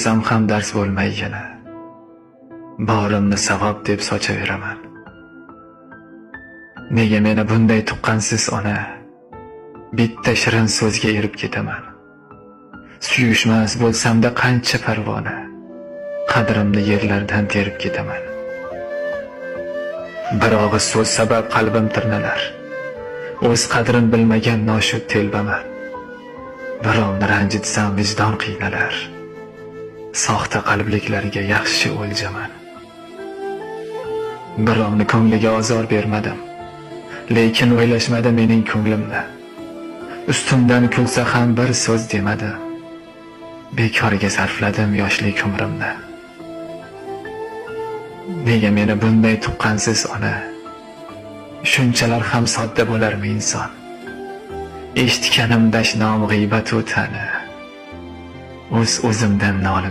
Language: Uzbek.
Desam ham dars bo'lmay yana. Borimni savob deb sochaveraman. Nega meni bunday tuqqansiz, ona? Bitta shirin so'zga erib ketaman. Suyushmas bo'lsamda qancha parvona, qadrimni yerlardan terib ketaman. Bir og'iz so'z sabab qalbim tirnalar. O'z qadrin bilmagan noshud telbaman. Birovni ranjitsam, vijdon qiynalar. Soxta qalbliklarga yaxshi o'ljaman. Birovni ko'ngliga ozor bermadim. Lekin o'ylashmadi mening ko'nglimni. Ustimdan kulsa ham bir so'z demadi. Bekorga sarfladim yoshlik umrimni. Nega meni bunday tuqqansiz, ona? Shunchalar ham sodda bo'larmi inson? Eshitganim dashnom, g'iybatu ta'na. O'z o'zimdan nolib